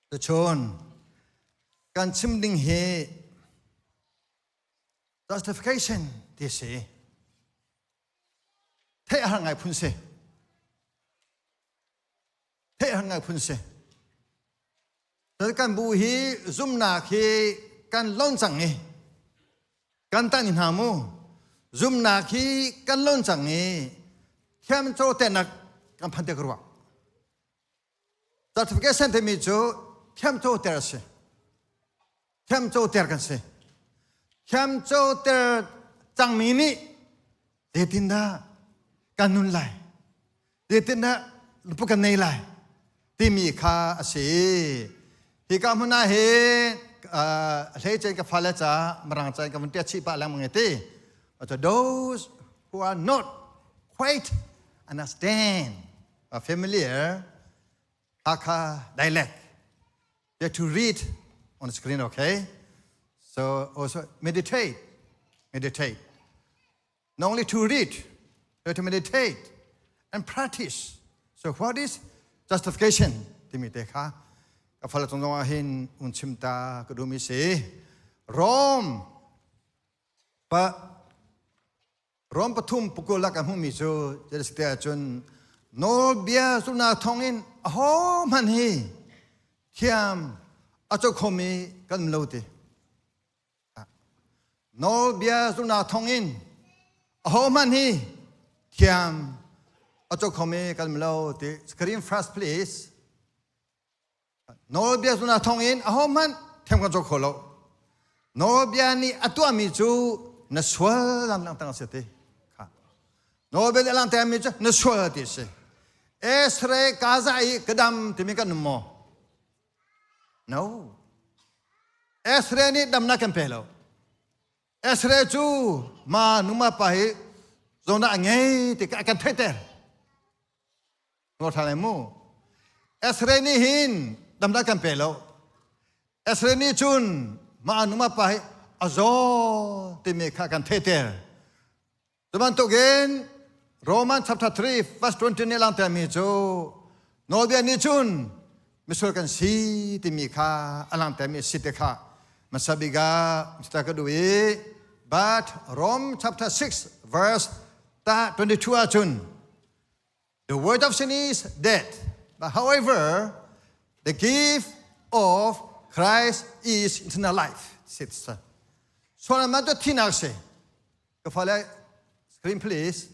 Tuchun kan chim ding hi justification ti si. Theih a har ngai phun si. Theih a har ngai phun si. Kan bu hi zumnak hi kan lon cang i kan tan hna mu zumnak hi kan lon cang i thiam co tenak kan phan te ka ruah. Certification timi cu thiamcoter a si. Thiamcoter kan si. Thiamcoter cangmi nih zeitindah kan nun lai, zeitindah lupu kan nei lai timi kha a si. Hi ka hmun ah hin hleicein ka fale ca mirang ca in ka vun ṭiat chih pah lengmang i ti. Those who are not quite understand a familiar Hakha dialect. You have to read on the screen, okay? So also meditate, meditate. Not only to read, but to meditate and practice. So what is justification? Timi te kha ka fal cung zong ah hin un chim ta ka duhmi si. Rome pa Rom pathum pukul ah kan hmuhmi cu zeidah ahcun nawlbia zulhnak thawngin ahohmanh hi thiam a co khomi kan um lo ti. Nawlbia zulhnak thawngin ahohmanh hi thiam a co khomi kan um lo ti. Screen first please. Nawlbia zulhnak thawngin ahohmanh thiam kan co kho lo. Nawlbia nih a tuahmi cu na sual lam langtang a si ti. Kha. Nawlbia nih a langtermi cu na sual ti a si. Esre Gaza i ka dam timi kan um maw? No. Esre nih damnak kan pe lo. Esre cu ma numa pa hi zawnak a ngei ti ka kan theihter. Ngol mu. Esre nih hin damnak kan pe lo. Esre nih cun mah anu mah pa hi a zaw timi kha kan theihter. Cu bantukin Roman chapter 3 verse 20 nih langhter mi cu nawlbia nih cun misual kan si timi kha a langhter mi si te kha hmasa bik ah Mr. ka duh i but Rome chapter 6 verse 22 ahcun The word of sin is death. But however, the gift of Christ is eternal life. Sits. Sualaman cu thinak si. Ka fale screen please.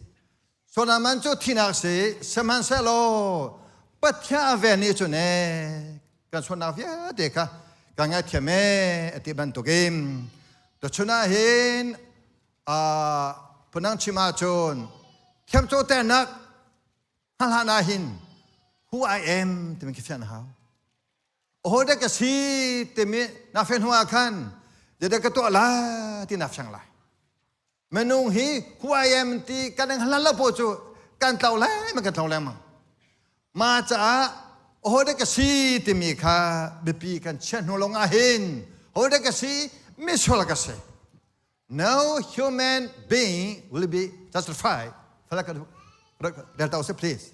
Sualaman cu thinak si. Sihmanhsehlaw Pathian a ven ni cu ne kan sualnak vialte kha kan ngaithiam e ati bantukin tuchun ah hin phunang chim ahcun thiamcoternak hlan ah hin who I am timi khi fian hau. Aho dah ka si timi na fian hnu ah khan zeidah ka tuah la ti na fiang lai. Minung hi who I am ti kan hlan lo po cu kan tlau lai ma kan tlau lengmang. Ma caah aho dah ka si timi kha biapi kan chiah hnu lawng ah hin ho dah ka si misual ka si. No human being will be justified. Delta please.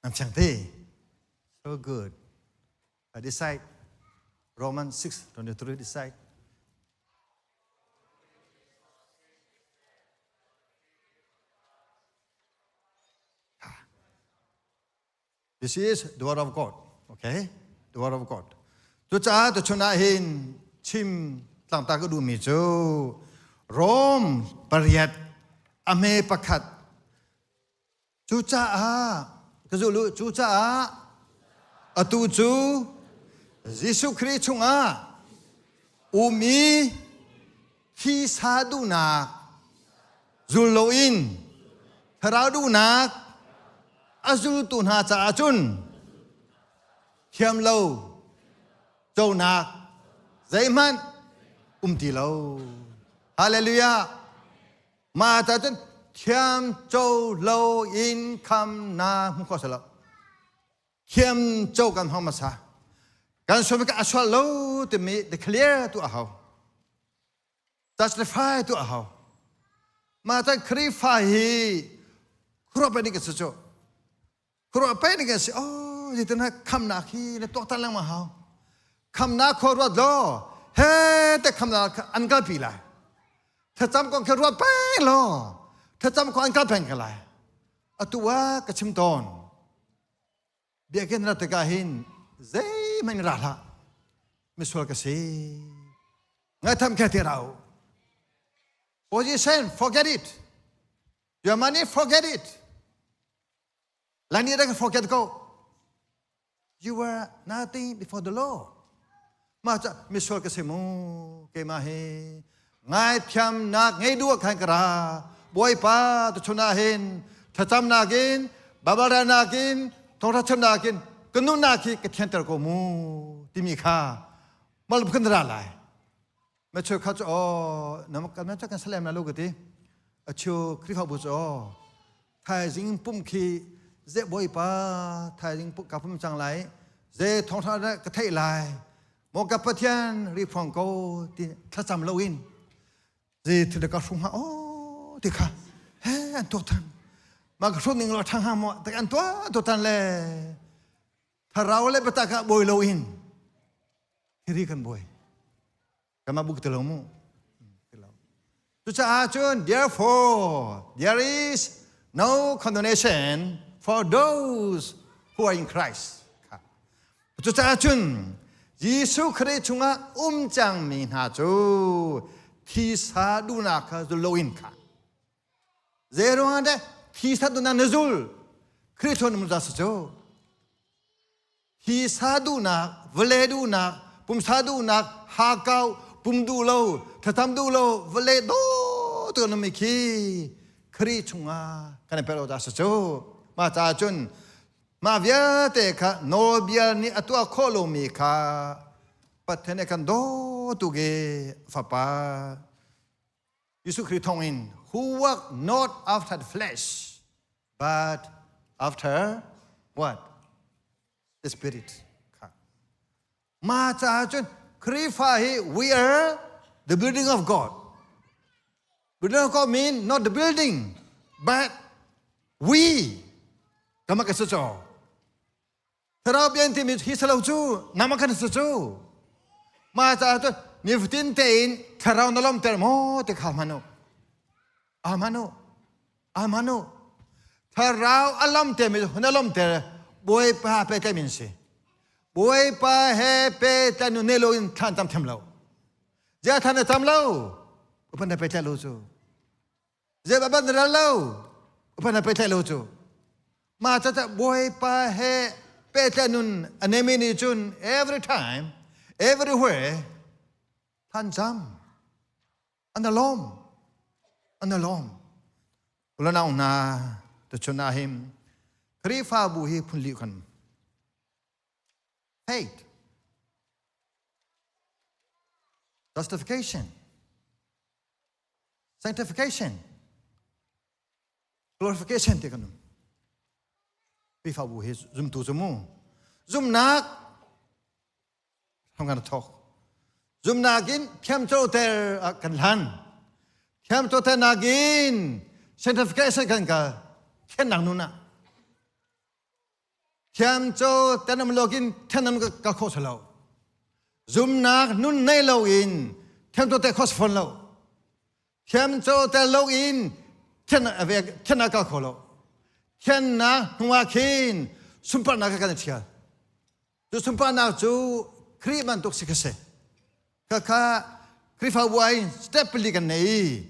I'm Changte. So good. I decide. Romans 6:23 decide. This is the word of God. Okay? The word of God. Cucaah tuchun ah hin chim tlangta ka duhmi cu Rom pariat a hme pakhat cucaah ka zulu cucaah atu cu Jesuh Khrih chungah umi thisa duhnak zul loin thlarau duhnak a zultu hna caah cun thiam lo conak zeihmanh um ti lo. Hallelujah. Mah ca cun thiam co lo in kham na hmu kho lo. Thiam co kan hmang hmasa. Kan sual ka a sual lo timi declare tu a hau. Justify tu a hau. Mah cun Khrihfa hi khuaruah pei nih ka si cu. Khuaruah pei nih ka si. Oh, zeitin ha khamnak hi na tuaktan lengmang hau. Khamnak khua ruat law he te khamnak an kalpi lai. Thlacam kong khi ruat peng law thlacam kong an kal peng ka lai. Atu ah ka chim tawn. Biakinn rat tikah hin zeihmanh ra hlah. Misual ka si. Ngaitham khe ti rau. Position, forget it. Your money, forget it. Lani rak forget ko. You were nothing before the law. Mah ca misual ka si mu keimah hi ngaithiamnak ngei duh khan ka ra Bawipa tuchun ah hin thlacamnak in Baibal relnak in thawngṭha chimnak in ka nunnak hi ka thianter ko mu timi kha mal kan ra lai ma cheu kha cu aw na kan kan kan salem na lo ka ti a cheu Khrihfabu cu aw thaizing pum khi ze bawipa thaizing ka pum cang lai ze thawngṭha ka theih lai maw ka Pathian ri phuang ko ti thlacam loin ze thil ka hrung ha aw ti kha he an tuak than ma ka hrung ning lo thang ha mo tak an tua to tan le tharau le biatak ah bawi loin thiri kan bawi Kanmah bu ti lo mu. Ti lo. Cucaah cun therefore there is no condemnation for those who are in Christ. Cucaah cun Jesuh Khrih chungah um cangmi hna cu thisa duhnak kha zul loin kha. Zeiruangah dah thisa duhnak na zul? Khrih chung um za cu. Hi sa duhnak, vawlei duhnak, pumsa duhnak, hakau, pum duh lo, thlacam duh lo, vawlei daw tu kan um khi Khrih chungah kan i pel awk dah si cu. Mah caah cun mah vialte kha nawlbia nih a tuah khawh lomi kha Pathian nih kan daw tuk i Fapa Jesuh Khrih thawngin who work not after the flesh but after what? The Spirit. Ma caah cun Khrihfa hi we are the building of God. Building of God mean not the building, but we. Kama ka cho. Thlarau bian timi hi salo cu nama kan si cu. Ma caah cun nifatin tein thlarau na lomter maw ti kha hman u. Aman u. Aman u. Thlarau a lomter mi hun a lomter Bawipa pe tlai min si. Bawipa he pe tlai nu ne lo in thlan tam them lo. Zia than na tam lo. Upan na pe tlai lo cu. Zei ba ban ral lo. Upan na pe tlai lo cu. Ma ca ca Bawipa he pe tlai nun anemi nih cun every time everywhere than cam. An alawm. An alawm. Ulanau hna tuchun ah hin Khrihfabu hi phun li kan faith, justification, sanctification, glorification ti kan um. Khrihfabu hi zumtu cu mu. Zumnak kan thawk. Zumnak in thiamcoter kan hlan. Thiamcoter nakin sanctification kan ka thiannak nun ah. Thiamco tenam lokin thianam ka kho lo. Zumnak nun nei lo in thiamco te kho fon lo. Thiamco te lo in thian ka kho lo. Thiannak hnuah khin sunparnak kan thial. Cu sunparnak cu Khrih bantuk si kha si. Khakha Khrihfabu ah hin step pali kan nei.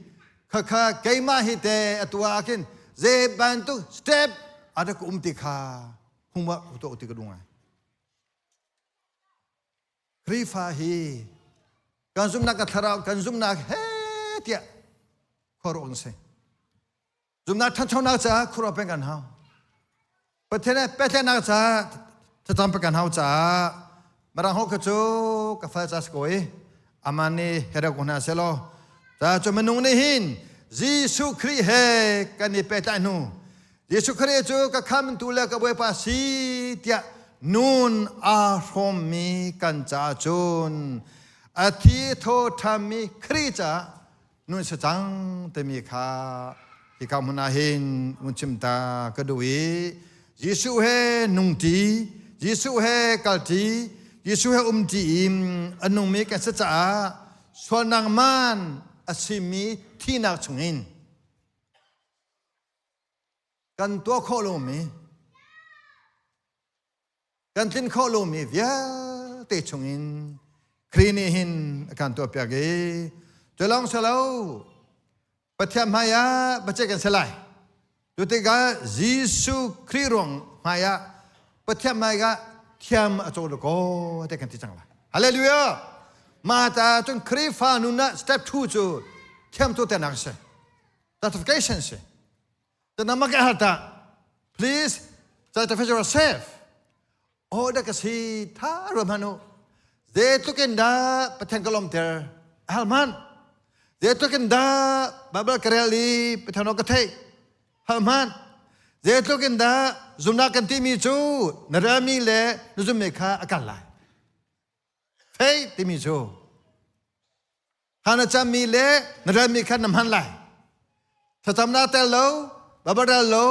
Khakha keimah hi te atu ah khin zei bantuk step a rak um ti kha hung wa to ti ka duh ngai. Khrihfa hi kan zumhnak ka thlarau kan zumhnak he tiah khuaruah kan si. Zumhnak ṭhanchonak caah khuaruah peng kan hau. Pathian he pehtlaihnak caah thlacam pek kan hau caah Mirang holh kha cu ka fal ca si ko i amah nih herek ko hna selaw ca cu minung nih hin Jesuh Khrih he kan i pehtlaih hnu Jesuh Khrih cu ka khamtu le ka Bawipa si tiah nun aa hrawmmi kan caah cun a thi thaw ṭhammi Khrih caah. Nun si cang timi kha hika hmun ah hin vun chim ta ka duh i Jesuh he nungṭi, Jesuh he kalṭi, Jesuh he umṭi in a nungmi kan si caah sualnak man a simi thihnak chungin kan tuah khawh lomi Kan tlin khawh lomi vialte chungin Khrih nih hin a kan tuahpiak i cu lawng si lo Pathian hmaiah biaceih kan si lai. Cu tikah Jesuh Khrih ruang hmaiah Pathian hmaiah thiam a caw kaw te kan ti cang lai. Hallelujah! Mah ta cun Khrihfa nun ah step 2 cu thiam tu tenak si. Justification si. Nama ka hal ta. Please, sanctify yourself. Oh, da ka si tha rum hanu. Zeitluk in dah Pathian ka lawmter hal hmanh. Zeitluk in dah Bible ka rel i Pathian ka theih hal hmanh. Zeitluk in dah zumnak kan timi cu na relmi le na zummi kha a kal lai. Faith timi cu Ha na cammi le na relmi kha na hman lai. Thlacamnak tel lo, Baibal rel lo,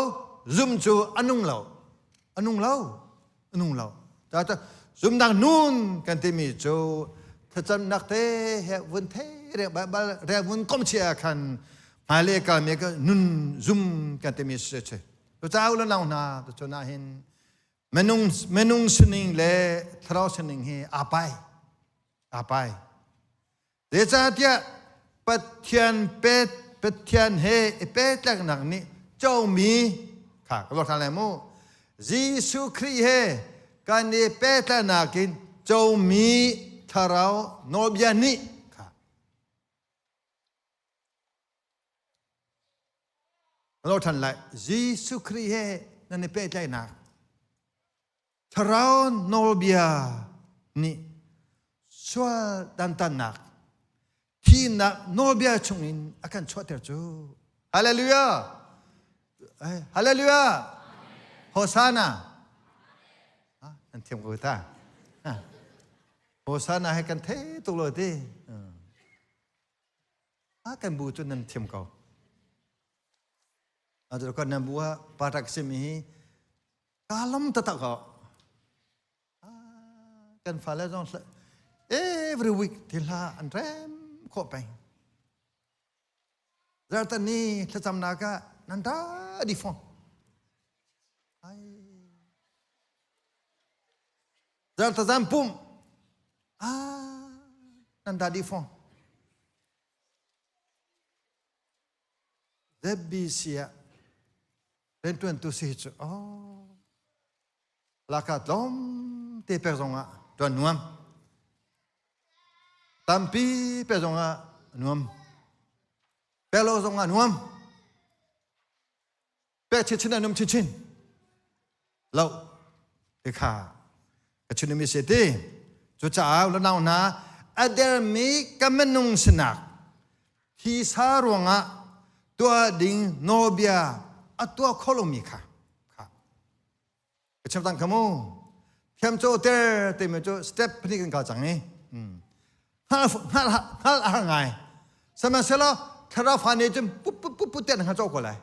zum cu a nung lo. A nung lo. A nung lo. Zumnak nun kan timi cu thlacamnak te he vun thei re Baibal rel vun kom chia khan hmailei kalmi ka nun zum kan timi si si. Cucaah u nau hna tu na hin minung minung sining le thlarau sining hi aa pai. Aa pai. Zeicahtiah Pathian pet Pathian he i pehtlaihnak nih comi kha ka ruat hna lai mu. Jesuh Khrih he kan i pehtlaihnak in comi thlarau nawlbia nih kha Lo ṭhan lai. Jesuh Khrih he nan i pehtlaihnak Thlarau nawlbia nih sual dantatnak thihnak nawlbia chungin a kan chuahter cu. Hallelujah! Hallelujah! Hosanna! Nan thiam ko ta. Hosanna he kan thei tuk lo ti. Kan bu cu nan thiam ko. Atu kan nan bu ah patak simi hi Kaa lawm taktak ko. Kan fale zong every week thil hla an rem khawh peng. Zartan ni thlacamnak ah nan da di fong. Zartazam pum ah nan da di fong. ZBC ah rianṭuantu si hi cu oh laka tlawm te pek zongah ṭuan nuam tampi pek zongah nuam pek lo zongah nuam pek chinchin ah nuam chinchin lo ti kha ka chim mi si ti cucaah u nau hna a dermi ka minung sinak thisa ruangah tuah ding nawlbia a tuah kho lomi kha kha ka chim tang kha mu thiam cho ter timi cu step pahnih kan kal cang i hngal hngal hngal a har ngai sihmanhsehlaw thlarau fa nih cun pup pup pup pup te na hngal ko lai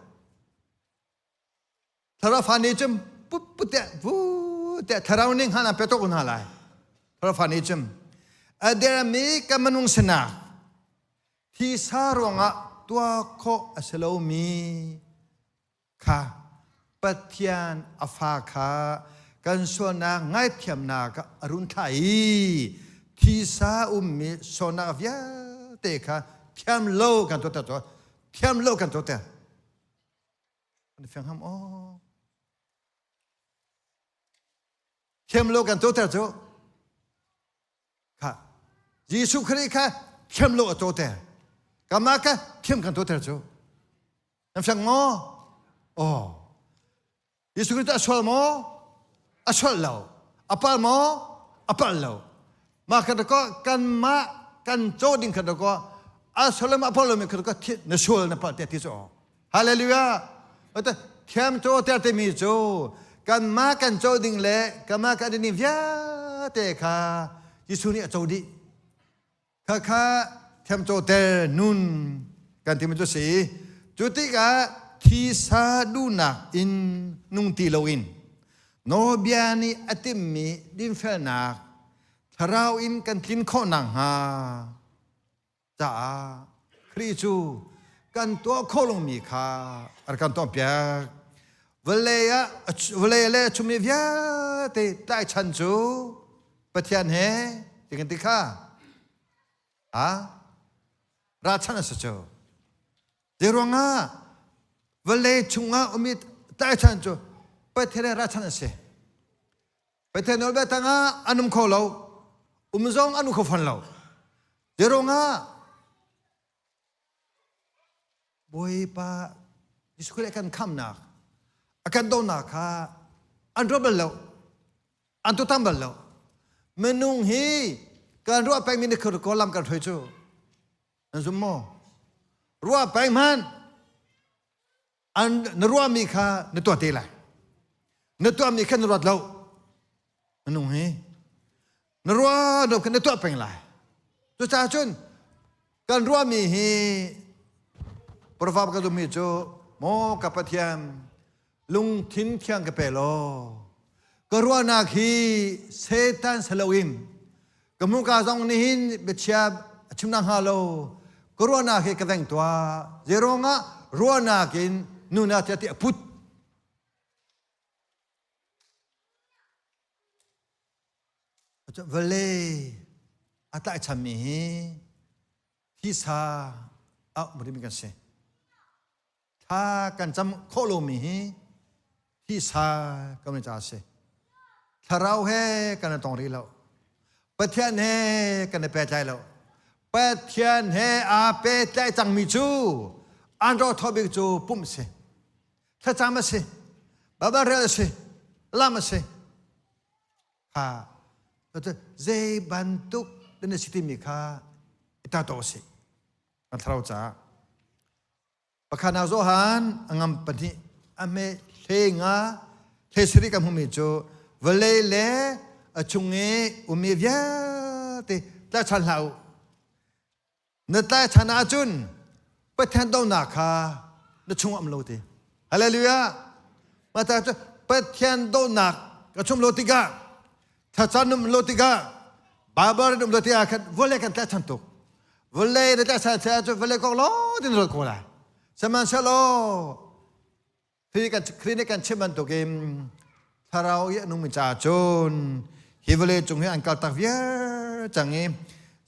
Thlarau fa nih cun put vu te thlarau ning hana pe tok hna lai. Thlarau fa nih cun a dermi ka minung sinak thisa ruangah tuah khawh a si lomi kha Pathian a fa kha kan sualnak ngaithiamnak a run thlah i thisa ummi sualnak vialte kha thiam lo kan tuah thiam lo kan tuah An fiang ham aw. Thiam lo kan coter cu kha Jesuh Khrih kha thiam lo a coter. Kamah kha thiam kan coter cu. Nan fiang maw? Aw. Jesuh Khrih cu a sual maw? A sual lo. A pal maw? A pal lo. Mah kha ko kanmah kan co ding kha ko a sual ma pal lo mi kha ko na sual na pal te ti cu. Hallelujah. Ate thiam co ter timi cu kanmah kan co ding le kanmah kan ding vialte kha Jesuh nih a co dih. Kha kha thiam co ter nun Kan timi cu si. Cu tikah thisa duhnak in nung ti loin nawlbia nih a timhmi dinfelnak thlarau in kan tlin khawh nakhnga caah Khrih cu kan tuah khawh lomi kha a rak kan tuahpiak. Vawlei ah vawlei le a chungmi vialte tlaihchan cu Pathian he ti kan ti kha a ralchanh a si cu. Zeiruangah vawlei chungah ummi tlaihchan cu Pathian he ralchanh a si. Pathian nawlbia tangah an um kho lo. Um zong an um kho fawn lo. Zeiruangah Bawipa Jesuh Khrih kan khamnak a kan donak kha an ruat bal lo. An tutam bal lo. Minung hi kan ruah pengmi ni ko lam kan hruai cu. Nan zum maw? Ruah peng hmanh an na ruahmi kha na tuah te lai na tuahmi kha na ruat lo minung hi na ruah lo kha na tuah peng lai cucaah cun kan ruahmi hi proverb ka zummi cu maw ka Pathian lungthin thiang ka pe law ka ruahnak hi Satan saloin Ka hmuka zong nihin biachia a chim nak hnga lo ka ruahnak hi ka veng tuah. Zeiruangah ruahnak in nuna tiah ti a put. Vawlei a tlaihchanmi hi thisa a um rimi kan si. Thla kan cam khawh lomi hi thisa kan ca a si. Thlarau he kan i tong rih lo. Pathian he kan i pehtlai lo. Pathian he aa pehtlai cangmi cu an ro thaw bik cu pumh a si. Thlacam a si. Baibal rel a si. Lam a si. Kha zei bantuk na si timi kha i ta to a si. Kan thlarau caah. Pakhat ah Johan a ngam pahnih a hme hle nga hle sarih kan hmumi cu vawlei le a chung i ummi vialte tlaihchan hlah u. Na tlaihchan ahcun Pathian donak kha na chung um lo ti. Hallelujah. Mah ta cu Pathian donak ka chung lo tikah thlacam um lo tikah Bible um lo tikah khan vawlei kan tlaihchan tuk. Vawlei na tlaihchan cu vawlei kong lawng tin ruat ko lai. Sihmanhsehlaw Khrih nih kan chim bantukin thlarau i a nungmi caah cun hi vawlei cung hi an kaltak viar cang i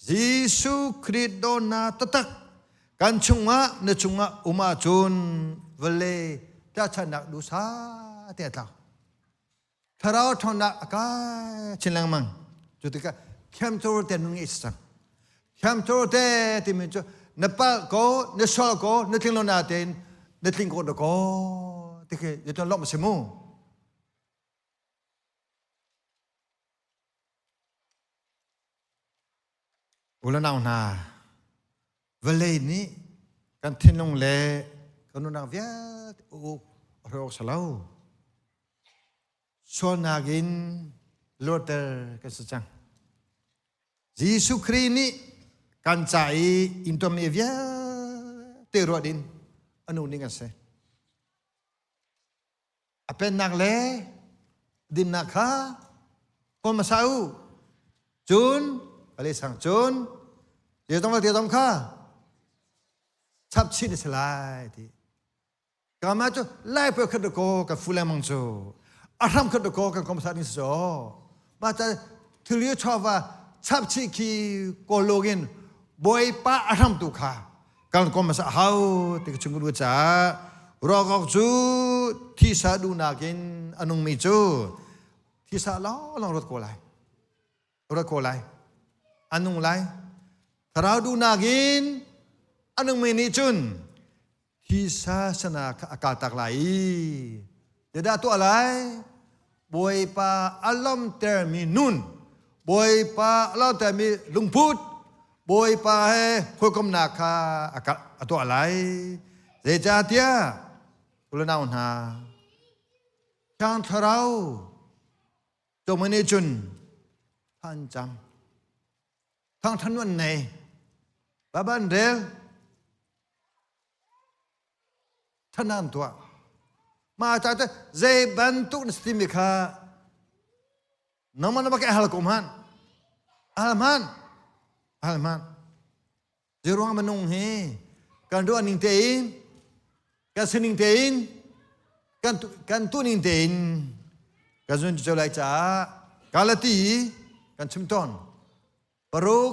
Jesuh Khrih dawtnak taktak kan chungah na chungah um ahcun vawlei tlaihchannak duhsah te a tlau. Thlarau ṭhawnnak a kai chin lengmang. Cu tikah thiamcoter te nun ngeih si cang. Thiamcoter te timi cu na palh ko, na sual ko, na tling lo natein na tling ko da ko ti khi zeicun lawmh a si mu. U le nau hna, vawlei nih kan thinlung le kan nunnak vialte uk a hruai awk si lo. Sualnak in luatter kan si cang. Jesuh Khrih nih kan ca i intuammi vialte ruat in a nu ning a si. A pennak le dinnak kha kawl hmasa u. Cun a lehsang cun zeizong vialte zong kha chap chih na si lai ti. Kama cu lai poi khat ko ka fu lengmang cu a hram khat ko kan kom sa ding so ma ta thilio chova chap chi khi ko login boipa a hram tu kha kan kom sa hau ti ka chung ku cha rokok cu thisa du nakin anung mi cu thisa long long rot ko lai rot ko lai anung lai thlarau du nakin anung mi nih cun Thisa sana kha a kaltak lai i zeidah tuah lai? Bawipa a lawmtermi nun, Bawipa a lawmtermi lungput, Bawipa he hawikomhnak kha a tuah lai. Zeicahtiah u le nau hna, Thiang Thlarau cawm nih cun thla an cam. Thangthan an nei. Baibal an rel. Thanan an tuah. Mah ca cu zei bantuk na si timi kha nangmah na bak hal ko hmanh. Hal hmanh. Hal hmanh. Zeiruang minung hi kan ruah ning tein, kan sining tein, kan kan tuh ning tein kan zun cio lai caah Galati kan chim tawn. Paruk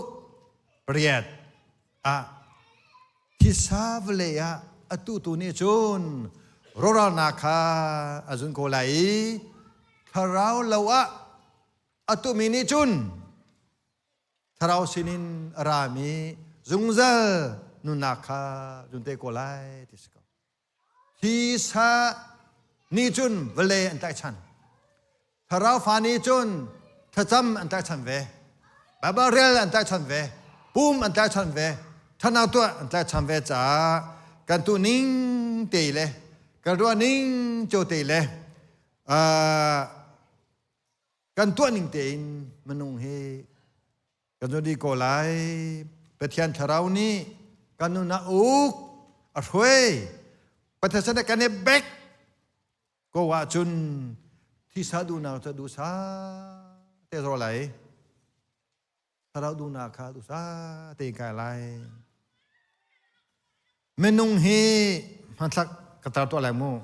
pariat ah thisa vawlei ah atu tu nih cun rawhralnak kha a zun ko lai i thlarau lo ah a tumi nih cun thlarau sinin a rami zungzal nunnak kha zun te ko lai ti si ko. Thisa nih cun vawlei an tlaihchan. Thlarau fa nih cun thlacam an tlaihchan ve. Baibal rel an tlaihchan ve. Pum an tlaihchan ve. Ṭhatnak tuah an tlaihchan ve caah kan tuh ning te le kan ruah ning cio te le kan tuah ning tein minung hi Kan zun dih ko lai. Pathian Thlarau nih kan nun a uk, a hruai. Pathian sin kan i bek ko ahcun thisa duhnak cu duhsah te zor lai. Thlarau duhnak kha duhsah te kai lai. Minung hi hmanthlak ka tar tuah lai mu.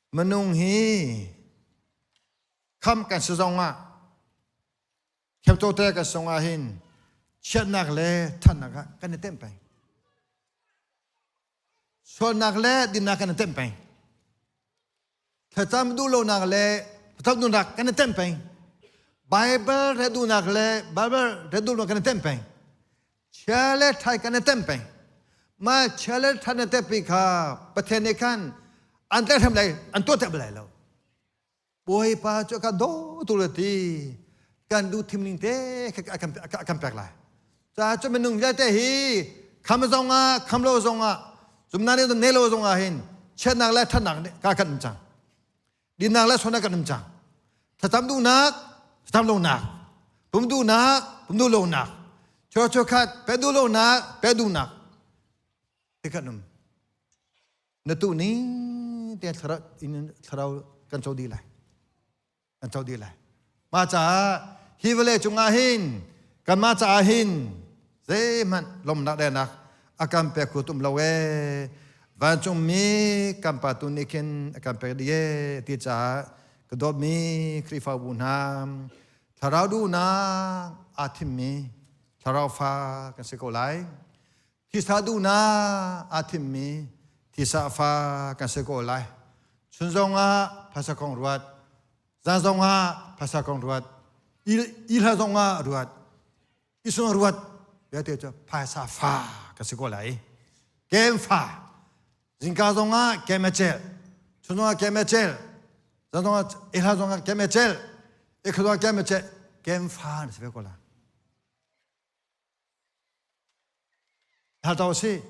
Minung hi kham kan si zong ah Khemtote kan sung ah hin chiatnak le ṭhatnak ah kan i temh peng. Sualnak le dinnak kan i temh peng. Thlacam duh lonak le thlacam duhnak kan i temh peng. Bible re duhnak le Bible re duhnak kan i temh peng. Chia le ṭhai kan i temh peng. Mah chia le ṭha na temh kha Pathian nih khan an tlaihhrem lai an tuah te lai lo. Bawipa cu a kan daw tu le ti kan duh thim ning te a kan pek lai. Caah cu minung vialte hi kham zong ah kham lo zong ah zumnak nih ne lo zong ah hin chiatnak le thatnak ka kan um cang. Dinnak le sualnak kan um cang. Thlacam duhnak, thlacam lonak, pum duhnak, pum duh lonak, chua chua khat pe duh lonak, pe duhnak ti kan um. Na tuh ning te thlarau in thlarau kan co dih lai. Kan co dih lai. Mah caah hi vawlei cungah hin kanmah caah hin zeihmanh lawmnak denak a kan pek khu tum lo ee. Vancungmi kan pa tu nih khin a kan pek dih ee ti caah ka dawtmi Khrihfabu hna thlarau duhnak aa thimmi thlarau fa kan si ko lai. Thisa duhnak aa thimmi thisa fa kan si ko lai. Chun zongah phaisa kong ruat, zan zongah phaisa kong ruat, ihla zongah ruat, isung ruat, vialte cu phaisa fa kan si ko lai. Kem fa, zingka zongah kem a cel, chun zongah kem a cel, zan zongah ihla zongah kem a cel, ikha zongah kem a cel, kem fa na si ve ko lai. Hal to si.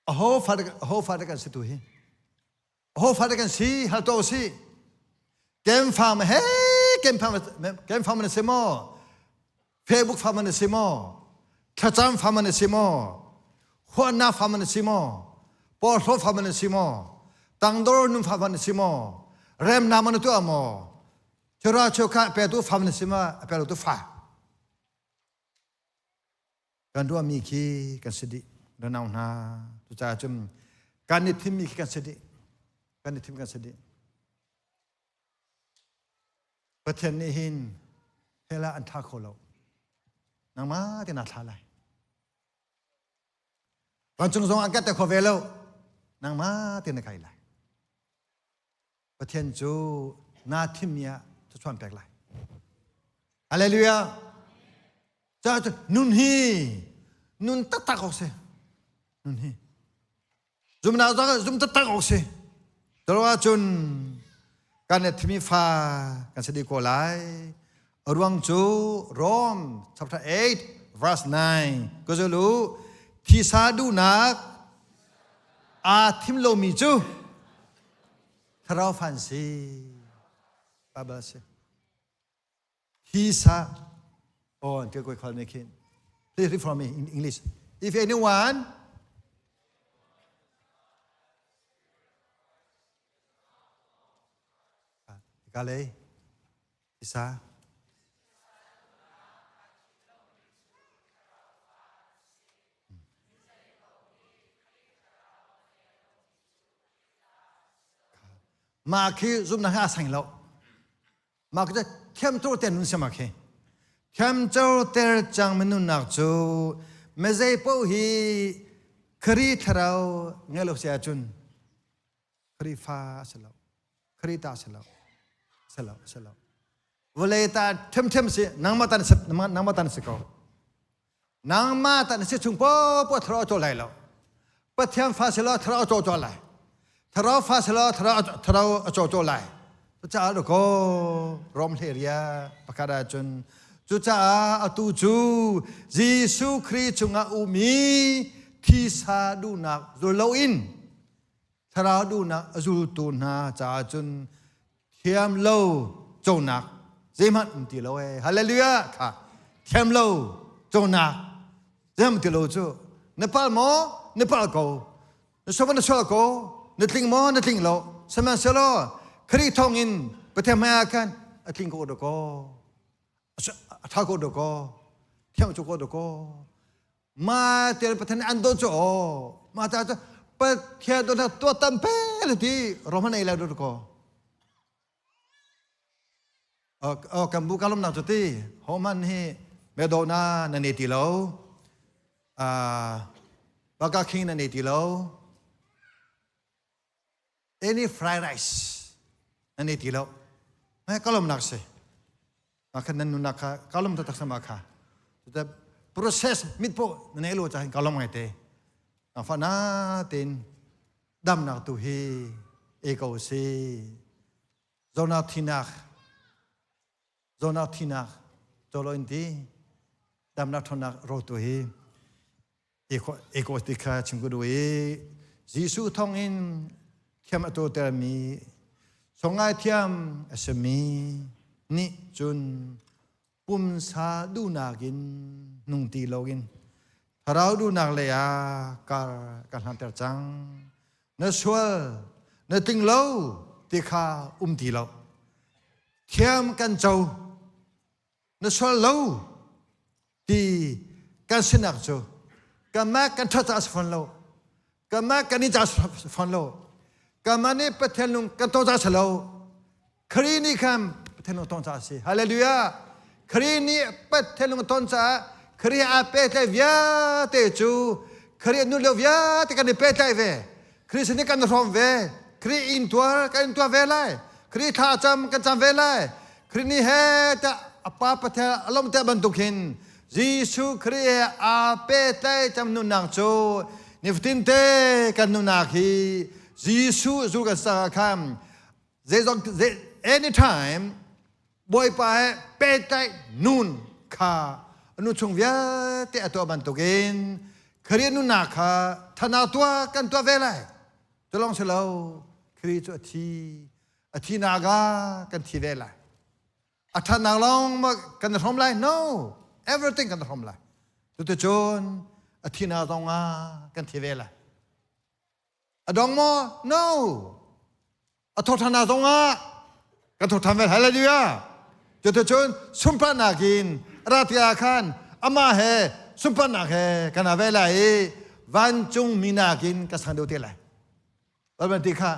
Aho fa aho fa kan si tu hi. Aho fa kan si hal to si. Kem fam he kem fam kem fam na si mo. Facebook fam na si mo. Thlacam fam na si mo. Huana fam na si mo. Porhlo fam na si mo. Tangdor nun fam na si mo. Rem na man tu amo. Chura chokha pe tu fam na si ma pe tu fa. Kan ruahmi khi kan si dih ranau hna. Cucaah cun kan i thimmi khi kan si dih. Kan i thim kan si dih. Pathian nih hin hell ah an thla kho lo. Nangmah te naa thla lai. Vancung zong an kan te kho ve lo. Nangmah te na kai lai. Pathian cu naa thimmi ah thluachuah pek lai. Hallelujah. Ca cu nun hi nun taktak awk si. Nun hi. Zumnak zong zum taktak awk si. Talo ahcun kan i thimi fa kan si dih ko lai. A ruang cu Rome chapter 8 verse 9 ka zulu thisa duhnak aa thim lomi cu thlarau fan si Bible si thisa oh te koi khal me khin please read for me in English if anyone. Ka lei. Isa. Mah khi zumhnak he aa seng lo. Mah khi thiamcoter te nun si mah khi. Thiamcoter cang minunnak cu mizei paoh hi Khrih thlarau ngei lo si ahcun Khrihfa a si lo. Khrih ta a si lo. Si lo, si lo. Vawlei ta ṭhiamṭhiam si nangmah ta nangmah ta na si ko. Nangmah ta na si chung popoh thlarau a cawl lai lo. Pathian fa si law thlarau a cawl cawl lai. Thlarau fa si law thlarau a cawl cawl lai. Cucaah dakaw Rom hlei pakhat ahcun cucaah atu cu Jesuh Khrih chungah ummi thisa duhnak zul loin thlarau duhnak a zultu hna caah cun thiam lo conak zeihmanh um ti lo ee. Hallelujah kha thiam lo conak zeihmanh ti lo cu na pal maw na pal ko na sual na sual ko na tling maw na tling lo sihmanhsehlaw Khrih thawngin Pathian hmai ah khan a tling ko dakaw a ṭha ko dakaw thiang cu ko dakaw Ma te Pathian an dawt cu aw ma ta cu Pathian dawt tuah tam pe le ti Roman ei lai dawt ko oh kan bu kalom nak cu ti homan hi me do na na ne ti lo baka king na ne ti lo any fried rice na ne ti lo me kalom nak si ma khan nan nunak kha kalom taktak sama kha the process mit po na nei lo cha hin kalom ngai te na fa na tin damnak tu hi e ko si zona thinak zona thinak cholo in ti damnak thonak ro tu hi e ko ti kha chim ko du i Jesuh thong in thiam a tutermi songai thiam a simi nih cun pumsa duhnak in nung ti loin thlarau duhnak lei ah kar ka hlanter cang. Na sual na tling lo ti kha um ti lo. Thiam kan co na sual lo ti kan sinak cu kanmah kan ṭhat caah a si fawn lo kanmah kan i caah si fawn lo kanmah nih Pathian lung kan tong caah si lo Khrih nih khan Pathian lung tong caah a si hallelujah Khrih nih Pathian lung ton caah Khrih aa pehtlaih vialte cu Khrih nu lio vialte kan i pehtlaih ve Khrih sin kan hrawm ve Khrih in tuar kan in tuar ve lai Khrih thla cam kan cam ve lai Khrih nih he ta a pa Pathian a lawmter bantuk hin Jesuh Khrih he aa pehtlaih cang nunnak cu nifatin te kan nunnak hi Jesuh zul kan sa khan zeizong anytime Bawipa he pehtlaih nun kha nu chung vialte a tuah bantukin Khrih nunnak kha thana tuah kan tuah ve lai cu lawng si lo Khrih cu a thi a thinak ah kan thi ve lai a ṭhatnak lawng ma kan hrom lai no everything kan hrom lai cuticun a thinak zong ah kan thi ve lai a dong maw no a thawṭhannak zong ah kan thawṭhan ve hallelujah cuticun sunparnak in ra tikah khan amah he sunparnak he kan ve lai i vancung mi nakin ka sang deuh te lai Van ti kha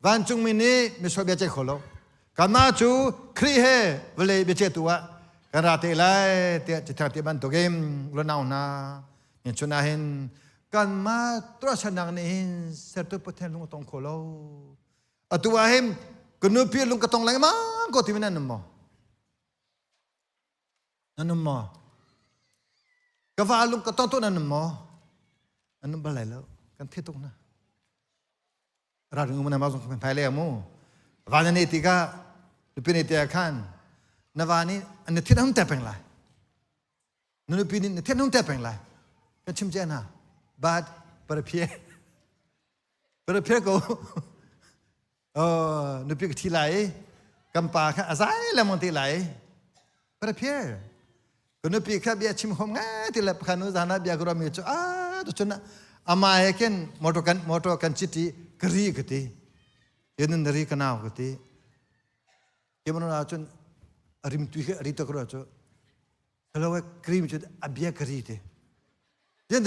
vancungmi nih misual bia ceih kho lo. Kanmah cu Khrih he vawlei biaceihtu ah kan ra te lai tiah cithang ti bantukin lunau hna ni chun ah hin kanmah tuahsernak nih hin sertu Pathian lung a tong kho lo. Atu ah hin ka nupi lung ka tong lengmang ko timi nan um maw? Nan um maw? Ka va lung ka tong tuk nan um maw? Nan um bal lai lo. Kan thi tuk na. Ralring um na ma zong kan phai le mu. Va na ne tikah nupi ne te khan na va nih na thin hung te peng lai. Na nupi nih na thin hung te peng lai. Kan chim che hna. But paraphiye. Paraphiye ko. Nupi ka thi lai kan pa kha a zai lengmang te lai prepare ka nupi kha bia chim hom ngai ti le pakhat nu zan ah bia ka ruahmi cu a tu cun ama he khin motor kan motor kan citi ka ri ka ti yun na ri ka nau ka ti. Keimah ahcun a rimtui khi a ri tuk rua cu. Hello cream cu a bia ka ri te. Tian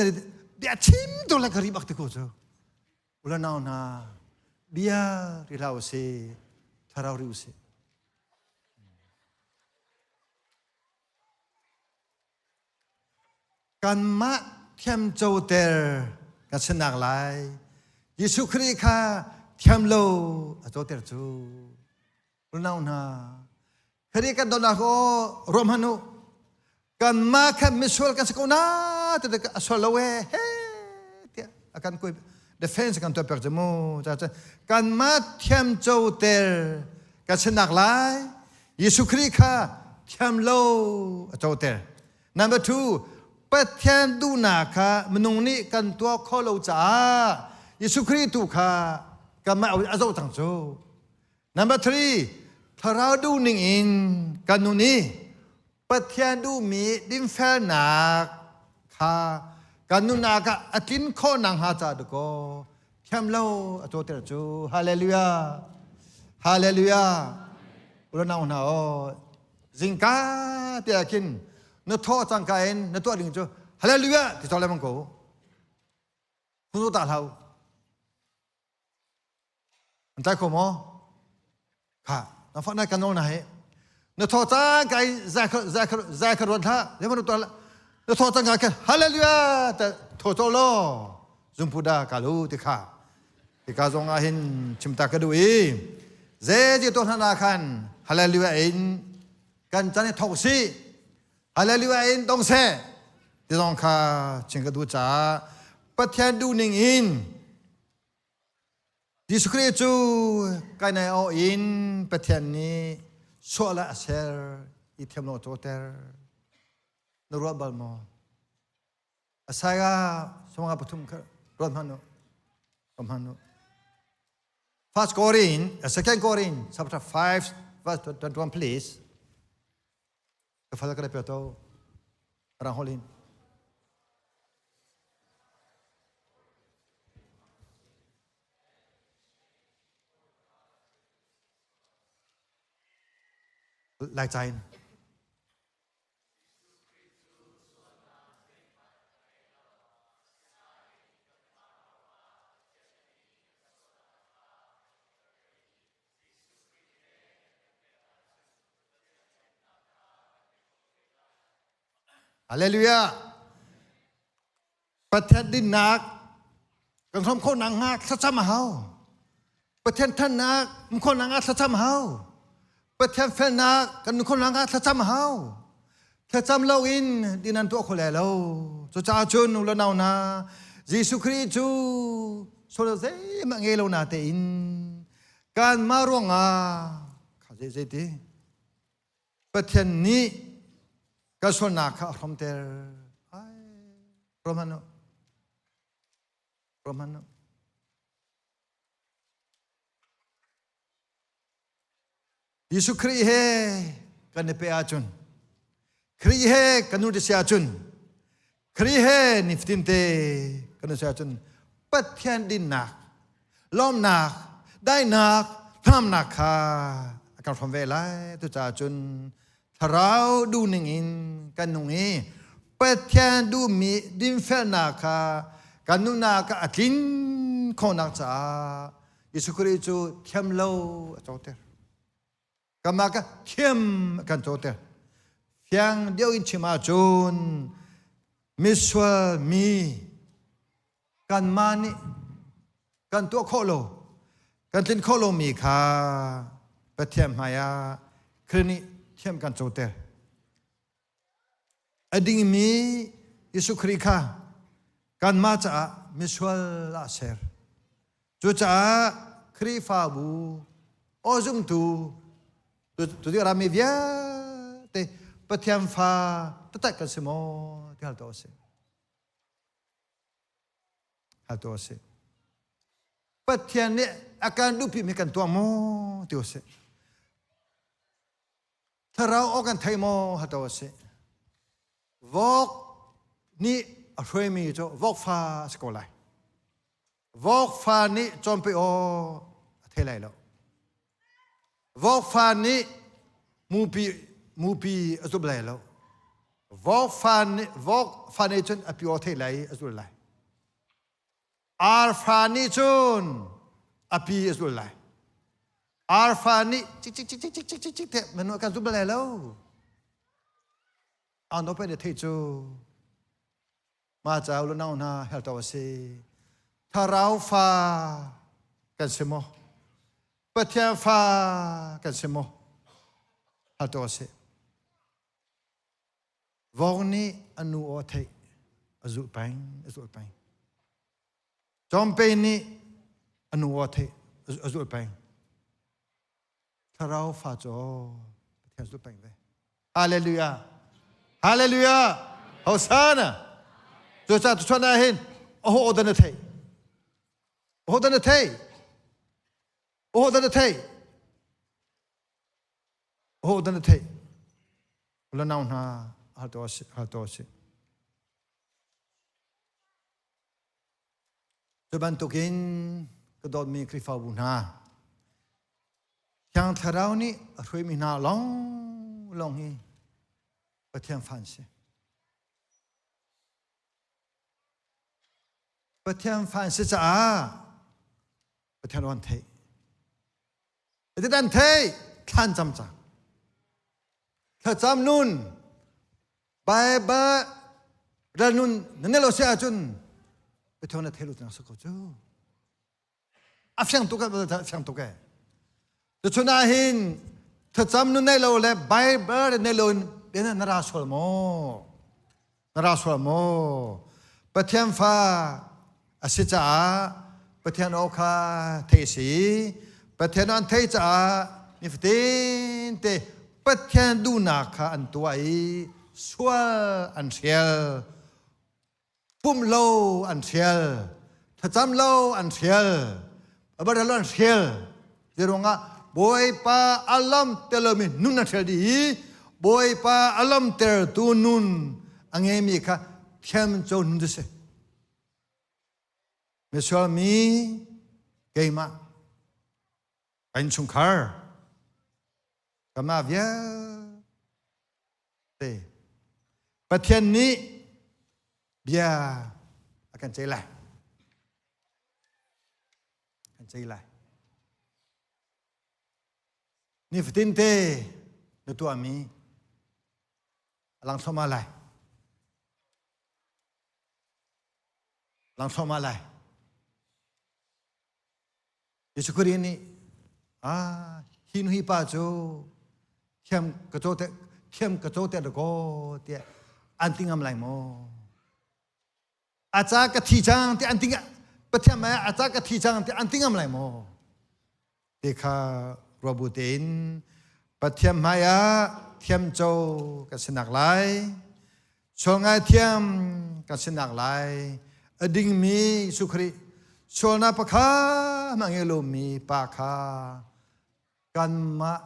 bia chim tu le ka ri bak te ko cu. Ula nau hna bia ri hlah usih, thlarau ri usih. Kanmah thiamcoter kan si nak lai Jesuh Khrih kha thiam lo a coter cu. Unau hna, Khrih kan donnak aw ruah hmanh u. Kanmah kha misual kan si ko na ti a sual lo ee he tiah a kan kui defense kan tuah piak cu mu ca cu kanmah thiamcoter kan si nak lai Jesuh Khrih kha thiam lo a coter. Number two, Pathian duhnak kha minung nih kan tuah khawh lo caah Jesuh Khrih tu kha kanmah a zoh cang cu. Number three, thlarau duhning in kan nun i Pathian duhmi dinfelnak kha kan nunnak ah a tlin khawh nakhnga ca dakaw thiam lo a cawter cu. Hallelujah. Hallelujah. Ulanau hna aw zingka te ah khin na thawh cangka in na tuah ding cu hallelujah ti cawk lengmang ko. Hunu ta hlau. An tlai kho maw? Kha, na fa na kan nawl na he. Na thaw cang kai zai kha zai kha zai kha ruat hlah. Zei man tuah Na thaw cang ka hallelujah ta thaw chaw lo. Zumpu da ka lu ti kha. Ti ka zong ah hin chim ta ka duh i ze ti to hna na khan hallelujah in kan chan i thok si. Hallelujah in dong seh. Ti zong kha chim ka duh caah Pathian duh ning in Jesuh Khrih cu kai nai awh in Pathian nih sual ah a ser i thiam lo a cawter. Na ruah bal maw? Isaiah sawmnga pathum kha ruat hmanh u. Ruat hmanh u. First Korin, Second Korin, chapter 5, verse 21, please. Ka fal ka le pe to. Rang holin. Laica in. Hallelujah. Pathian dinnak kan hrawm khawh nakhnga thlacam a hau. Pathian thannak um khawh nakhnga thlacam a hau. Pathian felnak kan nun khawh nakhnga thlacam a hau. Thlacam loin din an tuah kho lai lo. Cucaah cun u le nau hna, Jesuh Khrih cu sual zeihmanh ngei lo na tein kanmah ruangah kha zei zei ti Pathian nih kan sualnak kha a hromter. Ai, Roman Roman Jesuh Khrih he kan i pe ahcun Khrih he kan nun si ahcun Khrih he nifatin te kan nun si ahcun Pathian dinnak lawmnak daihnak hnamnak kha a kan hrawm ve lai tucaah cun thlarau duhning in kan nung i Pathian duhmi dinfelnak kha kan nunnak ah a tlin khawhnak caah Jesuh Khrih cu thiam lo a coter. Kanmah ka thiam a kan coter. Fiang deuh in chim ahcun misual mi kanmah nih kan tuah khawh lo kan tlin khawh lomi kha Pathian hmaiah Khrih nih thiam kan coter. A dingmi Jesuh Khrih kha kanmah caah misual ah ser. Cucaah Khrihfabu aw zumtu tu rami vialte Pathian fa taktak kan si maw ti hal tuah usih. Hal tuah usih. Pathian nih a kan duhpimi kan tuah maw ti usih. Thlarau aw kan thei maw hal tuah usih. Vok nih a hruaimi cu vokfa a si ko lai. Vokfa nih cawnpi aw a thei lai lo. Vokfa nih Mupi mupi a zul lai lo. Vok fa nih vok fa nih cun a pi aw thei lai i a zul lai. Arfa nih cun a pi a zul lai. Arfa nih cik cik cik cik cik cik cik cik te manu kan zul lai lo. Ang no pe ne thei cu ma ca u nau hna hel to a si. Thlarau fa kan si maw? Pathian fa kan si maw? Hal to a si. Vok nih a nu aw theih a zulh peng, a zulh peng. Cawmpe nih a nu aw theih a zulh peng. Thlarau fa cu Pathian zulh peng ve. Hallelujah. Hallelujah. Hosanna. Cucaah tuchuan ah hin aho aw dah na theih? Aho dah na theih? Aho dah na theih? Aho dah na theih? Ulanau hna hal to si, hal to si. Cu bantukin ka dawtmi Khrihfabu hna, Thiang Thlarau nih a hruaimi hna lawnglawng hi Pathian fa an si. Pathian fa an si caah Pathian an theih. Ati an theih thlan cam cang. Thlacam nun Baibal ral nun na ne lo si ahcun Pathian na thei lo tiang sa ko cu. A fiang tuk a fiang tuk e. Tuchun ah hin thlacam nun nei lo le Baibal nei lo in na ra sual maw? Na ra sual maw? Pathian fa a si caah Pathian aw kha theih a si. Pathian an theih caah nifatin te Pathian duhnak kha an tuah i sual an hrial. Pumh lo an hrial. Thlacam lo an hrial. Abarel an hrial. Zeiruangah Bawipa a lam telomi nun a hrial dih i Bawipa a lamtertu nun a ngeimi kha thiamco nun cu si. Misual mi keimah ka innchungkhar kanmah vialte Pathian nih bia a kan ceih lai. Kan ceih lai. Nifatin te na tuahmi a lang thluahmah lai. Lang thluahmah lai. Jesuh Khrih nih ah hi nu hi pa cu thiam ka caw te thiam ka caw te ko tiah an ti ngam lai maw? A ca ka thi cang ti an ti Pathian mah a ca ka thi cang ti an ti ngam lai maw? Ti kha ruah bu tein Pathian hmai ah thiamco kan si nak lai. Sual ngaithiam kan si nak lai. A dingmi Jesuh Khrih sualnak pakhat hmanh ngei lomi pa kha kanmah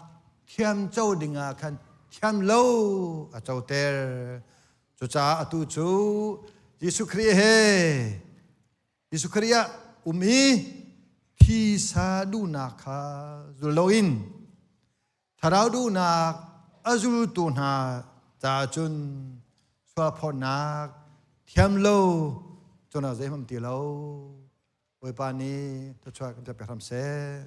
thiamco dingah khan thiam lo a coter. Cucaah atu cu Jesuh Khrih he Jesuh Khrih ah um i thisa duhnak kha zul loin thlarau duhnak a zultu hna caah cun sualphawtnak thiam lo cun zeihmanh ti lo. Bawipa nih thluachuah kan pek hram seh.